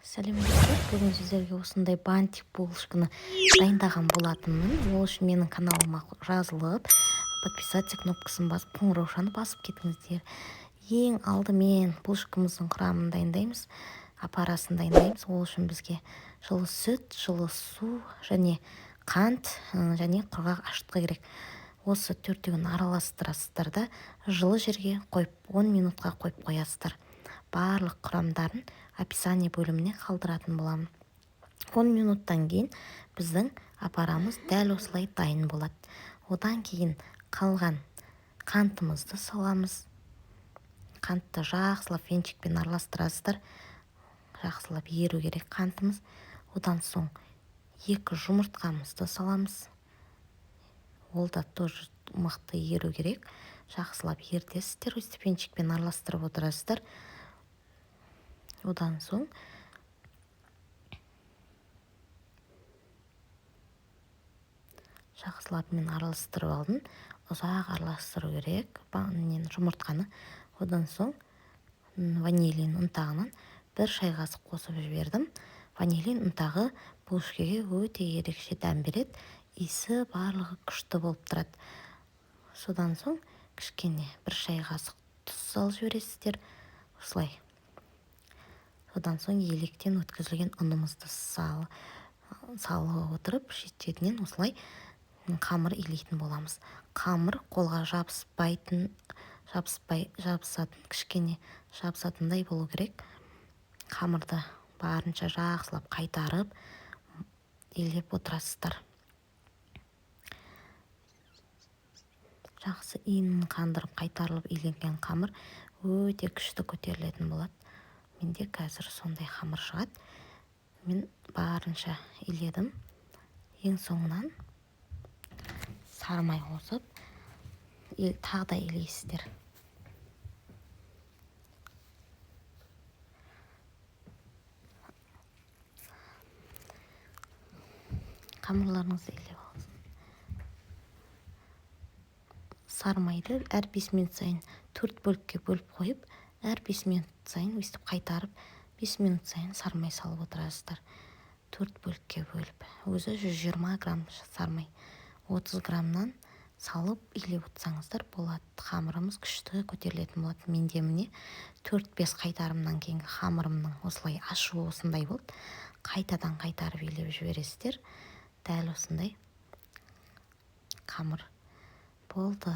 Сәлем, достар! Бүгін сіздерге осындай бантик булочканы дайындаған болатынмын. Ол үшін менің каналыма жазылып, подписаться кнопкасын басып, қоңыраушаны басып кетіңіздер. Ең алдымен булочкамыздың құрамын дайындаймыз, опарасын дайындаймыз. Ол үшін бізге жылы сүт, жылы су және қант және құрғақ ашытқы керек. Осы төртеуін араластырасыздар да, жылы жерге қойып, 10 минутқа қойып қоясыздар. Барлық құрамдарын описание бөліміне қалдыратын боламын. 10 минуттан кейін біздің опарамыз дәл осылай дайын болады. Одан кейін қалған қантымызды саламыз. Қантты жақсылап венчикпен араластырасыздар. Жақсылап еру керек қантымыз. Одан соң 2 жұмыртқамызды саламыз. Ол да тоже мықты еру керек. Жақсылап ертесіздер, өстіп венчикпен араластырып отырасыздар. Одан соң жақсылап мен араластырып алдым. Ұзақ араластыру керек жұмыртқаны. Одан соң ванилин ұнтағынан 1 шай қасық қосып жібердім. Ванилин ұнтағы булочкеге өте ерекше дәм береді, иісі барлығы күшті болып тұрады. Содан соң кішкене 1 шай қасық тұз салып жібересіздер осылай. Одан соң електен өткізілген ұнымызды салып отырып, шет-шетінен осылай қамыр илейтін боламыз. Қамыр қолға жабыспайтын, жабыспай, жабысатын, кішкене жабысатындай болу керек. Қамырды барынша жақсылап қайтарып илеп отырасыздар. Жақсы иінін қандырып қайтарылып иленген қамыр өте күшті көтерілетін болады. Менде қазір сондай қамыр шығады. Мен барынша иледім. Ең соңынан сары май қосып, тағы да илейсіздер. Қамырларыңызды илеп алыңыз. Сары майды әр 5 минут сайын 4 бөлікке бөліп қойып, әр 5 минут сайын өстіп қайтарып, 5 минут сайын сары май салып отырасыздар. 4 бөлікке бөліп. Өзі 120 грамм сары май. 30 граммнан салып илеп отырсаңыздар болады. Қамырымыз күшті көтерілетін болады. Менде міне 4-5 қайтарымнан кейінгі қамырымның осылай ашуы осындай болды. Қайтадан қайтарып илеп жібересіздер. Дәл осындай қамыр болды.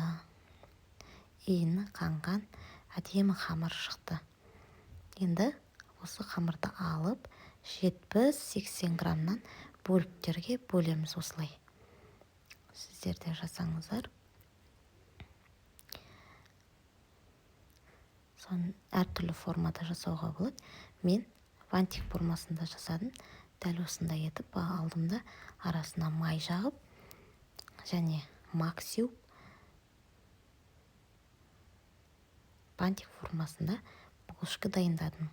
Иіні қанған әдемі қамыр шықты. Енді осы қамырды алып 70-80 граммнан бөліктерге бөлеміз осылай. Сіздер де жасаңыздар. Соны әртүрлі формада жасауға болады. Мен бантик формасында жасадым. Дәл осындай етіп алдым да арасына май жағып және мак сеуіп бантик формасында булочка дайындадым.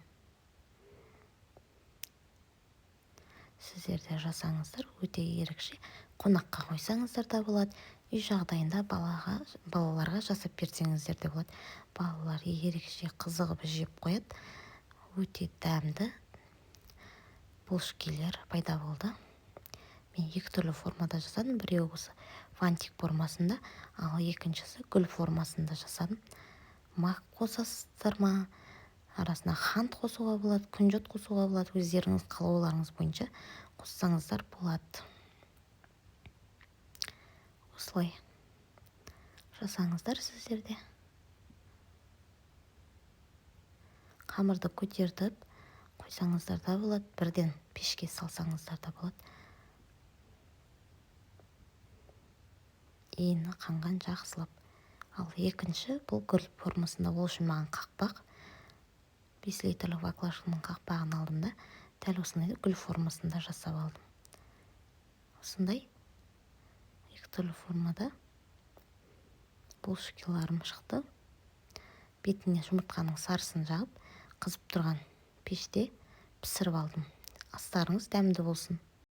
Сіздер де жасаңыздар, өте ерекше. Қонаққа қойсаңыздар да болады. Үй жағдайында балаларға жасап берсеңіздер де болады. Балалар ерекше қызығып жеп қояды. Өте дәмді булочкелер пайда болды. Мен 2 түрлі формада жасадым. Біреуі осы бантик формасында, ал екіншісі гүл формасында жасадым. Мак қосасыздар ма? Арасына қант қосуға болады, күнжіт қосуға болады. Өздеріңіз қалауларыңыз бойынша қоссаңыздар болады. Осылай жасаңыздар сіздер де. Қамырды көтертіп қойсаңыздар да болады, бірден пешке салсаңыздар да болады. Иіні қанған жақсылап. Ал екінші бұл гүл формасында, ол үшін маған қақпақ, 5 литрлік баклажканың қақпағын алдым да, дәл осындай гүл формасында жасап алдым. Осындай 2 түрлі формада булочкаларым шықты. Бетіне жұмыртқаның сарысын жағып, қызып тұрған пеште пісіріп алдым. Астарыңыз дәмді болсын.